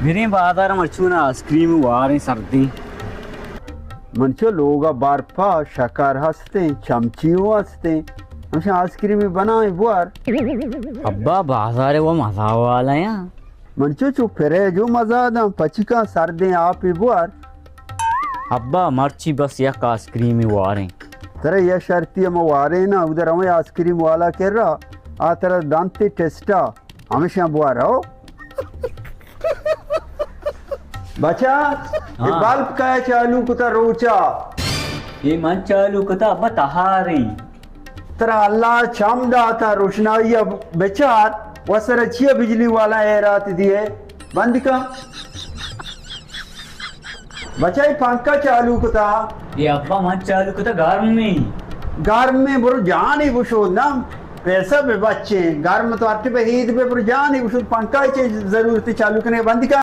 بریں بازار ءَ مرچی من آئس کریم واریں سردیں۔ من چو لوگ ءَ برپ ءَ شکر ہستیں، چمچی اوں ہستیں۔ ہمشاں آئس کریم بنائیں بوار۔ ابا بازار ءَ وہ مزہ والا یاں۔ من چو چو پریج ءَ مزہ داں، پچکاں سردیں آپے بوار۔ ابا مرچی بس یک آئس کریم واریں۔ ترا یہ شرطی ہم واریں نا، ادھر ہمیں آئس کریم والا کر رہا، آ ترا دانتے ٹیسٹا۔ ہمیشاں بوار ہو۔ بچا، یہ ہاں۔ بلب کا چالو کتا روچا؟ یہ من چالو کتا، ابا تہاریں۔ ترا اللہ چم داتا روشنائی ءَ بچار، و سر چیا بجلی والا ایرات دیئے؟ بند کن۔ بچائی پنکھا چالو کتا۔ اے ابا من چالو کتا گرمیں۔ گرمیں برو جانے بشو نم۔ پیسہ بہ بچیں۔ گرم تو اٹھ بہ ہید بہ برو جانے بشو پنکھا چے ضرورت چالو کنے بند کن۔